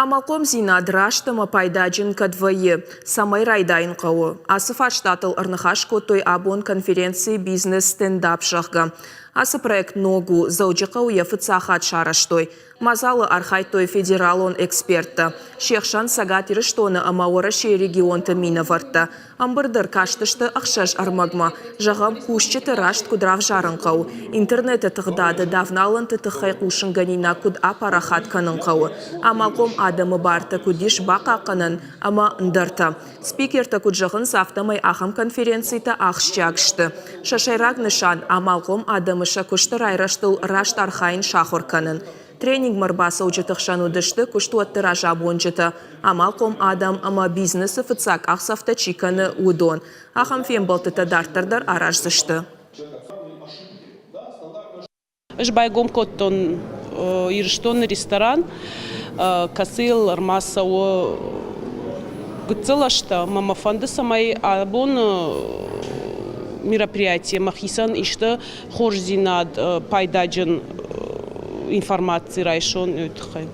Амалхъомдзинад раст ӕмӕ пайдаджын кӕд вӕййы, цӕмӕй райдайын хъӕуы? Ацы фарстатыл ӕрныхас кодтой абон конференцийы «Бизнес-стендап», зӕгъгӕ. Ацы проект ног у, Дзӕуджыхъӕуы йӕ фыццаг хатт сарӕзтой. Мадзалы архайдтой федералон эксперттӕ, се хсӕн Цӕгат Ирыстоны ӕмӕ Уӕрӕсейы регионты минӕвӕрттӕ. Ӕмбырды ӕркастысты ӕхсӕз ӕрмӕгмӕ. Зӕгъӕм, кусджыты раст куыд равзарын хъӕуы, интернеты тыгъдады давналӕнты тыххӕй хъусынгӕнинаг куыд апарахат кӕнын хъӕуы, амалхъом адӕмы бартӕ куыд ис бахъахъхъӕнӕн ӕмӕ ӕндӕртӕ. Спикертӕ куыд зӕгъынц, афтӕмӕй ахӕм конференцитӕ ахсджиаг сты. Сӕ сӕйраг нысан – амалхъом адӕмы сӕ куысты райрӕзтыл раст архайын сахуыр кӕнын. Тренингмӕ ӕрбацӕуджыты хсӕн уыдысты куыстуӕтты разамонджытӕ, амалхъом адӕм ӕмӕ бизнесы фыццаг къахдзӕфтӕ чи кӕны, уыдон. Ахӕм фембӕлдтытӕ дарддӕр дӕр араздзысты. Ӕз байгом кодтон Ирыстоны ресторан, кӕцыйыл ӕрмӕст цӕуы гыццыл ӕзтӕ ӕмӕ мӕ фӕнды, цӕмӕй абоны мероприятие мӕхицӕн исты хорздзинад, пайдаджын информаци райсон, уый тыххӕй.